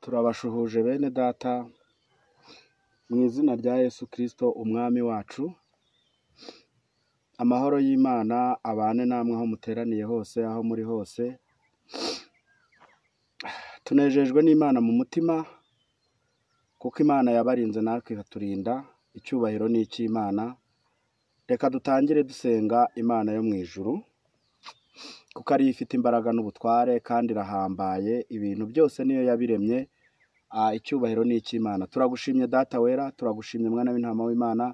Turabashuhuje bene data mu izina rya Yesu Kristo umwami wacu. Amahoro y'Imana abane namwe aho muteraniye hose, aho muri hose. Tunejejwe n'Imana mu mutima kuko Imana yabarinze natwe ikaturinda. Icyubahiro ni icy'Imana. Reka dutangire dusenga Imana yo mu ijuru kuko ariyo ifite imbaraga n'ubutware kandi irahambaye, ibintu byose niyo yabiremye. Icyubahiro ni icy'Imana. Turagushimye Data wera, turagushimye Mwana w'intama w'Imana,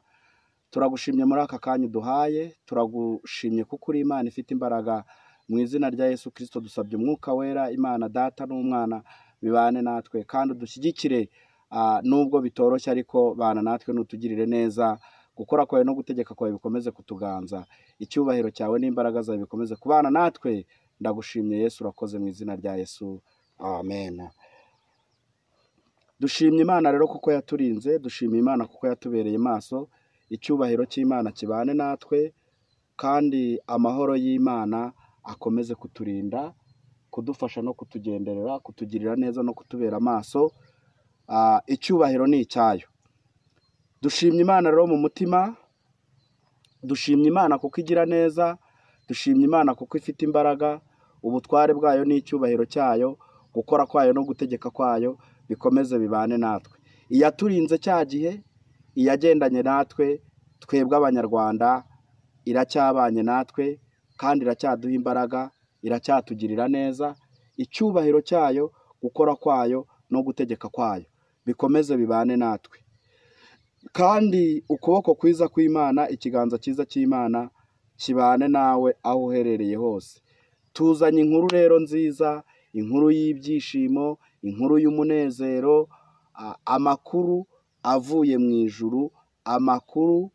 turagushimye muri aka kanya uduhaye, turagushimye kuko uri Imana ifite imbaraga. Mu izina rya Yesu Kristo dusabye umwuka wera, Imana Data n'Umwana bibane natwe kandi udushyigikire, nubwo bitoroshye ariko bana natwe nutugirire neza. Gukora kwawe no gutegeka kwawe bikomeze kutuganza, icyubahiro cyawe n'imbaraga zawe bikomeze kubana natwe. Ndagushimye Yesu, urakoze mu izina rya Yesu, amen. Dushimye Imana rero kuko yaturinze, dushimye Imana kuko yatubereye maso. Icyubahiro cy'Imana kibane natwe kandi amahoro y'Imana akomeze kuturinda, kudufasha no kutugenderera, kutugirira neza no kutubera amaso. Icyubahiro ni icyayo. Dushimye Imana rero mu mutima, dushimye Imana kuko igira neza, dushimye Imana kuko ifite imbaraga, ubutware bwayo n'icyubahiro cyayo, gukora kwayo no gutegeka kwayo bikomeze bibane natwe. Iyaturinze cya gihe, iyagendanye natwe, twebwe Abanyarwanda iracyabanye natwe kandi iracyaduha imbaraga, iracyatugirira neza. Icyubahiro cyayo, gukora kwayo no gutegeka kwayo bikomeze bibane natwe. Kandi ukuboko kwiza kw'Imana, ikiganza cyiza cy'Imana kibane nawe aho uherereye hose. Tuzanye inkuru rero nziza, inkuru y'ibyishimo, inkuru y'umunezero, amakuru avuye mu ijuru, amakuru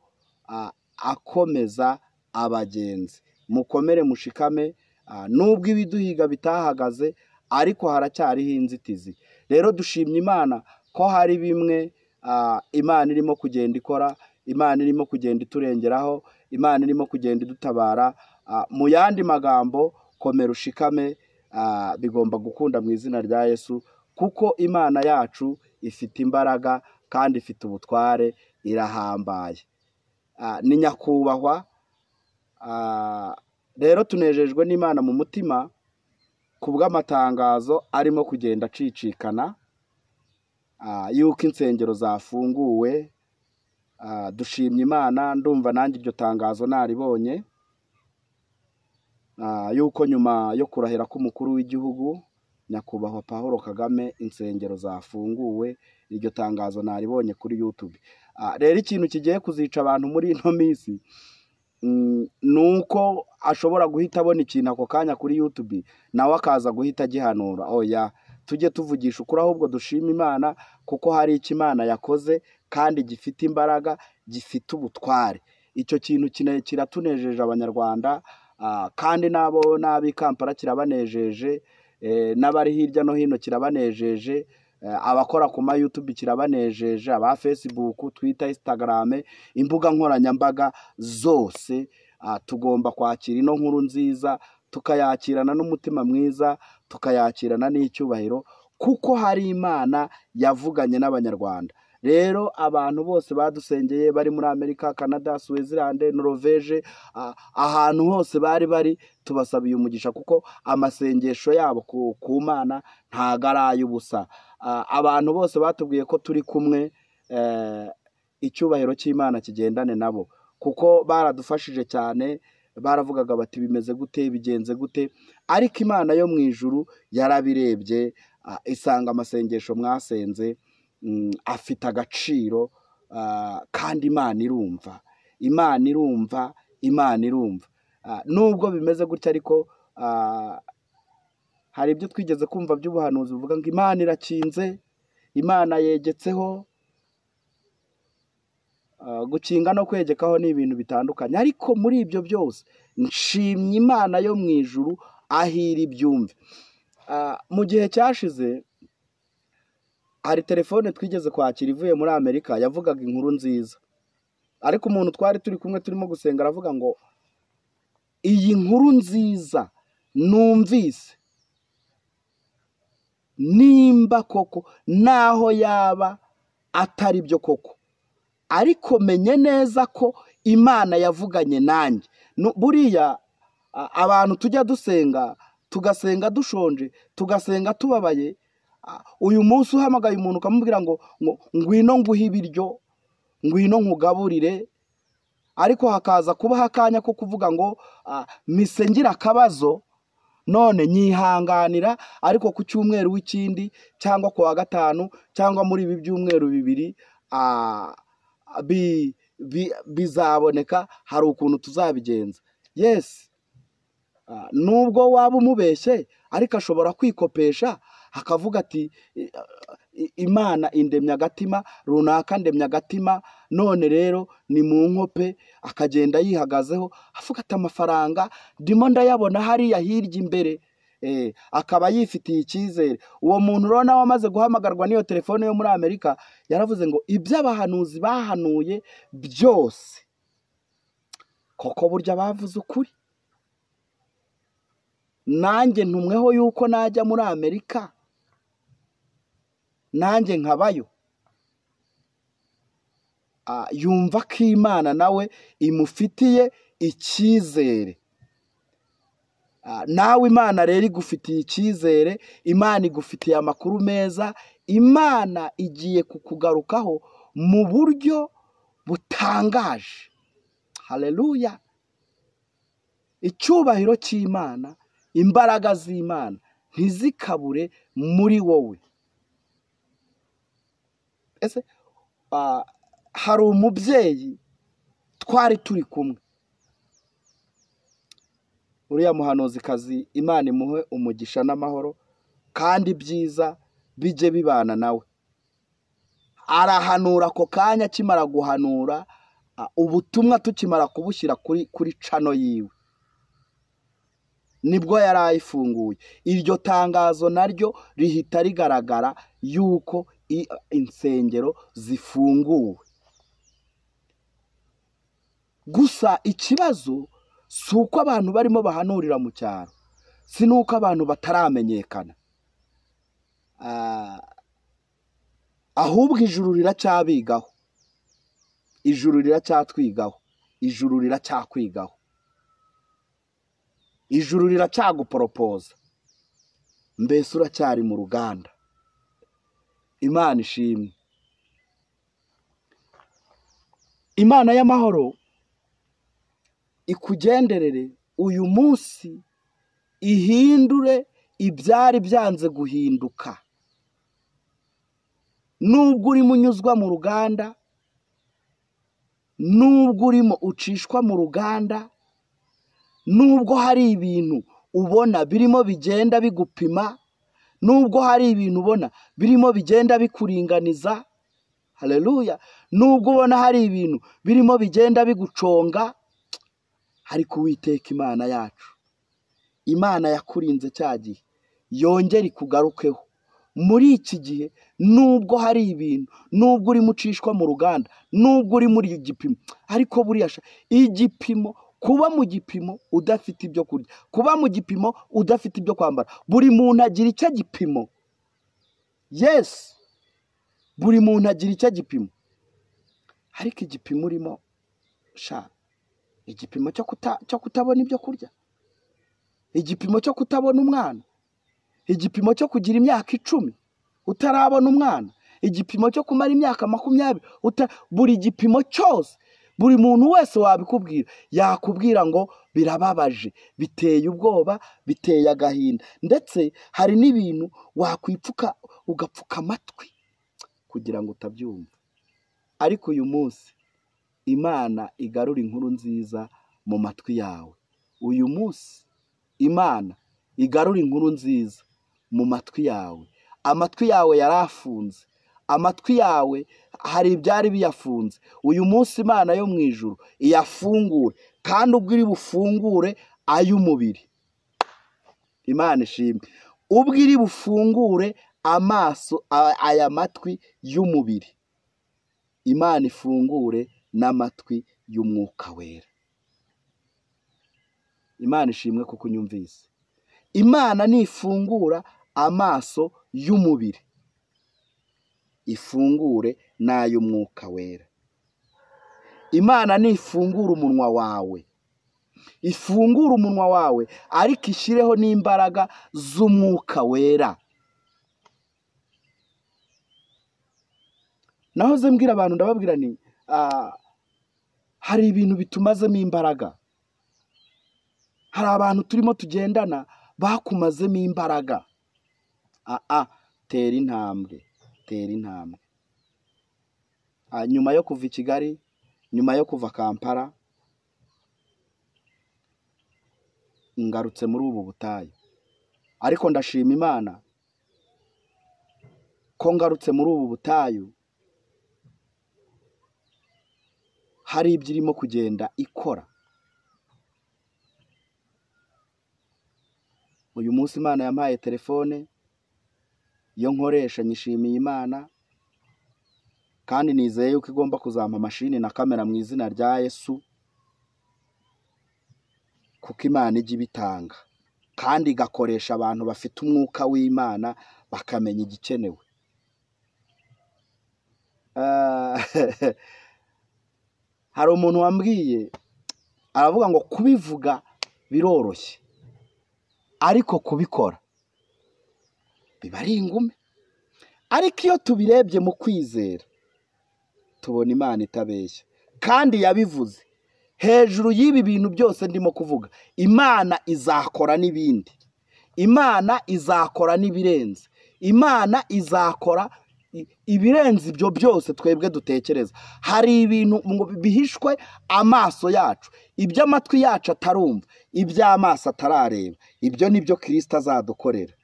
akomeza abagenzi. Mukomere mushikame, nubwo ibiduhiga bitahagaze ariko haracyariho inzitizi. Rero dushimye Imana ko hari bimwe Imana irimo kugenda ikora, Imana irimo kugenda iturengeraho, Imana irimo kugenda idutabara. Mu yandi magambo, komera ushikame, bigomba gukunda mu izina rya Yesu, kuko Imana yacu ifite imbaraga kandi ifite ubutware, irahambaye, ni nyakubahwa. Rero tunejejwe n'Imana mu mutima kubw'amatangazo arimo kugenda acicikana yuko insengero zafunguwe. Dushimye Imana, ndumva nanjye iryo tangazo naribonye, yuko nyuma yo kurahira k'umukuru w'igihugu nyakubahwa Paul Kagame insengero zafunguwe. Iryo tangazo naribonye kuri YouTube. Rero ikintu kigiye kuzica abantu muri ino minsi ni uko ashobora guhita abona ikintu ako kanya kuri YouTube nawe akaza guhita agihanura. Oya, tujye tuvugisha ukuri, ahubwo dushima Imana kuko hari icyo Imana yakoze kandi gifite imbaraga, gifite ubutware. Icyo kintu kiratunejeje Abanyarwanda, kandi nabo n'ab'i Kampala kirabanejeje, n'abari hirya no hino kirabanejeje, abakora ku ma YouTube kirabanejeje, aba Facebook, Twitter, Instagram, imbuga nkoranyambaga zose. Tugomba kwakira ino nkuru nziza, tukayakirana n'umutima mwiza, tukayakirana n'icyubahiro, kuko hari Imana yavuganye n'Abanyarwanda. Rero abantu bose badusengeye bari muri Amerika, Canada, Switzerland, Norvege, ahantu hose bari bari, tubasabiye umugisha kuko amasengesho yabo ku Mana ntago ari ay'ubusa. Abantu bose batubwiye ko turi kumwe, icyubahiro cy'Imana kigendane nabo kuko baradufashije cyane. Baravugaga bati bimeze gute, bigenze gute, ariko Imana yo mu ijuru yarabirebye, isanga amasengesho mwasenze afite agaciro, kandi Imana irumva, Imana irumva, Imana irumva. Nubwo bimeze gutya ariko hari ibyo twigeze kumva by'ubuhanuzi buvuga ngo Imana irakinze, Imana yegetseho. Gukinga no kwegekaho ni ibintu bitandukanye, ariko muri ibyo byose nshimye Imana yo mu ijuru ahira ibyumve. Mu gihe cyashize hari telefone twigeze kwakira ivuye muri Amerika yavugaga inkuru nziza, ariko umuntu twari turi kumwe turimo gusenga aravuga ngo iyi nkuru nziza numvise Nimba koko naho yaba atari byo koko, ariko menye neza ko Imana yavuganye nanjye. Buriya abantu tujya dusenga, tugasenga dushonje, tugasenga tubabaye. Uyu munsi uhamagaye umuntu ukamubwira ngo ngwino nguhe ibiryo, ngwino nkugaburire, ariko hakaza kubaho akanya ko kuvuga ngo mise ngira akabazo none nyihanganira, ariko ku cyumweru w'ikindi cyangwa ku wa gatanu cyangwa muri ibi byumweru bibiri bizaboneka, hari ukuntu tuzabigenza. Yes, nubwo waba umubeshye, ariko ashobora kwikopesha akavuga ati Imana indemye agatima runaka, ndemye agatima, none rero ni mu nkope. Akagenda yihagazeho avuga ati amafaranga ndimo ndayabona hariya hirya imbere, akaba yifitiye icyizere. Uwo muntu rero nawe amaze guhamagarwa n'iyo telefone yo muri Amerika, yaravuze ngo ibyo abahanuzi bahanuye byose koko burya bavuze ukuri. Nanjye ntumweho yuko najya muri Amerika nanjye nkabayo. Yumva ko Imana nawe imufitiye icyizere. Nawe Imana rero igufitiye icyizere, Imana igufitiye amakuru meza, Imana igiye kukugarukaho mu buryo butangaje. Haleluya! Icyubahiro cy'Imana, imbaraga z'Imana ntizikabure muri wowe. Ese hari umubyeyi twari turi kumwe, uriya muhanuzikazi, Imana imuhe umugisha n'amahoro kandi byiza bijye bibana nawe. Arahanura ako kanya, akimara guhanura ubutumwa tukimara kubushyira kuri cano yiwe, nibwo yari ayifunguye. Iryo tangazo naryo rihita rigaragara yuko insengero zifunguwe. Gusa ikibazo si uko abantu barimo bahanurira mu cyaro, si n'uko abantu bataramenyekana, ahubwo ijuru riracyabigaho, ijuru riracyatwigaho, ijuru riracyakwigaho, ijuru riracyaguporopoza. Mbese uracyari mu ruganda. Imana ishimwe. Imana y'amahoro ikugenderere uyu munsi, ihindure ibyari byanze guhinduka. Nubwo urimo unyuzwa mu ruganda, nubwo urimo ucishwa mu ruganda, nubwo hari ibintu ubona birimo bigenda bigupima, nubwo hari ibintu ubona birimo bigenda bikuringaniza, haleluya, nubwo ubona hari ibintu birimo bigenda biguconga, ariko Uwiteka Imana yacu, Imana yakurinze cya gihe, yongere ikugarukeho muri iki gihe. Nubwo hari ibintu, nubwo urimo ucishwa mu ruganda, nubwo uri muri igipimo, ariko buriya igipimo, kuba mu gipimo udafite ibyo kurya, kuba mu gipimo udafite ibyo kwambara, buri muntu agira icyo gipimo. Yes, buri muntu agira icyo gipimo, ariko igipimo urimo sha, igipimo cyo kutabona ibyo kurya, igipimo cyo kutabona umwana, igipimo cyo kugira imyaka 10 utarabona umwana, igipimo cyo kumara imyaka 20, buri gipimo cyose, buri muntu wese wabikubwira yakubwira ngo birababaje, biteye ubwoba, biteye agahinda. Ndetse hari n'ibintu wakwipfuka ugapfuka amatwi kugira ngo utabyumva. Ariko uyu munsi Imana igarura inkuru nziza mu matwi yawe. Uyu munsi Imana igarura inkuru nziza mu matwi yawe. Amatwi yawe yarafunze, amatwi yawe hari ibyari biyafunze. Uyu munsi Imana yo mu ijuru iyafungure, kandi ubwo iri bufungure ay'umubiri. Imana ishimwe. Ubwo iri bufungure amaso, aya matwi y'umubiri, Imana ifungure n'amatwi y'umwuka wera. Imana ishimwe kuko unyumvise. Imana nifungura amaso y'umubiri, ifungure n'ay'umwuka wera. Imana nifungura umunwa wawe, ifungura umunwa wawe, ariko ishyireho n'imbaraga z'umwuka wera. Nahoze mbwira abantu, ndababwira ni hari ibintu bitumazemo imbaraga. Hari abantu turimo tugendana bakumazemo imbaraga. Tera intambwe, tera intambwe. Nyuma yo kuva i Kigali, nyuma yo kuva Kampala, ngarutse muri ubu butayu. Ariko ndashima Imana ko ngarutse muri ubu butayu hari ibyo irimo kugenda ikora. Uyu munsi Imana yampaye telefone yo nkoresha, nyishimiye Imana, kandi nizeye yuko igomba kuzampa mashini na kamera mu izina rya Yesu, kuko Imana ijya ibitanga kandi igakoresha abantu bafite umwuka w'Imana bakamenya igikenewe. Hari umuntu wambwiye aravuga ngo kubivuga biroroshye, ariko kubikora biba ari ingume. Ariko iyo tubirebye mu kwizera tubona Imana itabeshya, kandi yabivuze. Hejuru y'ibi bintu byose ndimo kuvuga, Imana izakora n'ibindi, Imana izakora n'ibirenze, Imana izakora ibirenze ibyo byose twebwe dutekereza. Hari ibintu bihishwe amaso yacu, iby'amatwi yacu atarumva, iby'amaso atarareba. Ibyo nibyo Kristo azadukorera.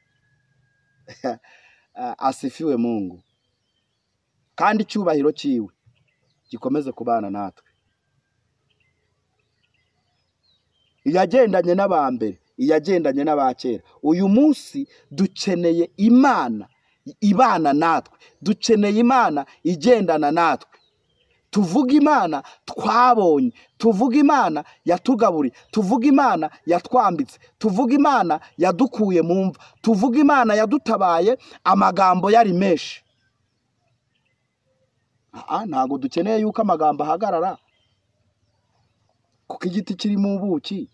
Asifiwe Mungu, kandi icyubahiro cyiwe gikomeze kubana natwe. Iyagendanye n'abambere, iyagendanye n'abakera. Uyu munsi dukeneye Imana ibana natwe, dukeneye Imana igendana natwe. Tuvuga Imana twabonye, tuvuga Imana yatugaburiye, tuvuga Imana yatwambitse, tuvuga Imana yadukuye mu mva, tuvuga Imana yadutabaye amagambo yari menshi. Ntabwo dukeneye yuko amagambo ahagarara, kuko igiti kirimo ubuki.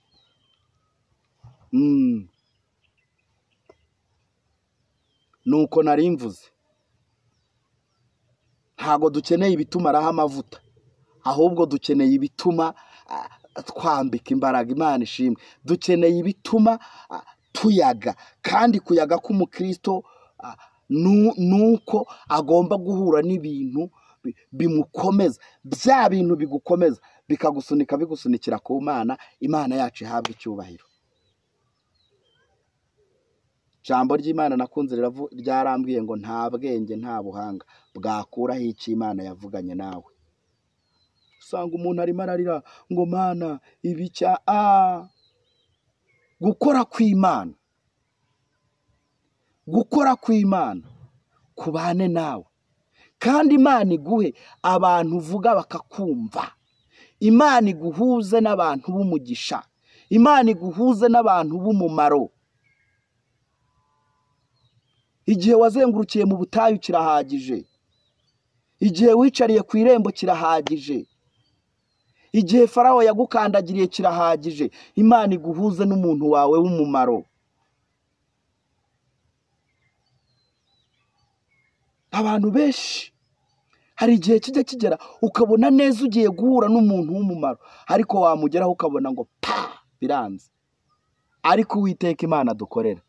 Nuko nari mvuze, ntabwo dukeneye ibitumaraho amavuta, ahubwo dukeneye ibituma twambika imbaraga. Imana ishimwe. Dukeneye ibituma tuyaga, kandi kuyaga k'umukristo nuko agomba guhura n'ibintu bimukomeza. Bya bintu bigukomeza bikagusunika, bigusunikira ku Mana. Imana yacu ihabwa icyubahiro. Ijambo ry'Imana nakunze ryarambwiye ngo nta bwenge nta buhanga bwakuraho icyo Imana yavuganye nawe. Usanga umuntu arimo ararira ngo Mana ibicya. Gukora kw'Imana, gukora kw'Imana kubane nawe, kandi Imana iguhe abantu uvuga bakakumva. Imana iguhuze n'abantu b'umugisha, Imana iguhuze n'abantu b'umumaro. Igihe wazengurukiye mu butayu kirahagije, igihe wicariye ku irembo kirahagije, igihe Farawo yagukandagiriye kirahagije. Imana iguhuze n'umuntu wawe w'umumaro. Abantu benshi hari igihe kijya kigera ukabona neza ugiye guhura n'umuntu w'umumaro, ariko wamugeraho ukabona ngo pa, biranze. Ariko Uwiteka Imana dukorera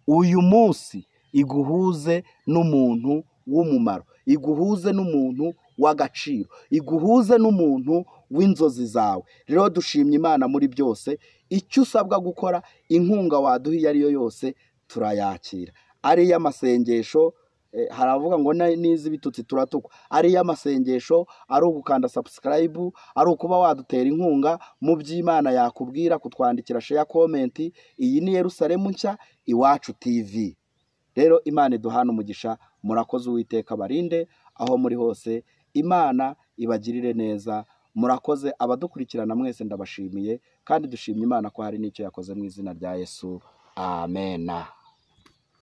uyu munsi iguhuze n'umuntu w'umumaro, iguhuze n'umuntu w'agaciro, iguhuze n'umuntu w'inzozi zawe. Rero dushimye Imana muri byose. Icyo usabwa gukora, inkunga waduha iyo ari yo yose turayakira. Ari iy'amasengesho, haravuga ngo nizi bitutsi turatukwa, ari iy'amasengesho, ari ugukanda subscribe, ari ukuba wadutera inkunga mu by'Imana yakubwira, kutwandikira, share, comment. Iyi ni Yerusalemu nshya, Iwacu TV. Rero Imana iduhana umugisha. Murakoze. Uwiteka barinde aho muri hose, Imana ibagirire neza. Murakoze abadukurikirana mwese, ndabashimiye, kandi dushimye Imana ko hari n'icyo yakoze mu izina rya Yesu. Amena.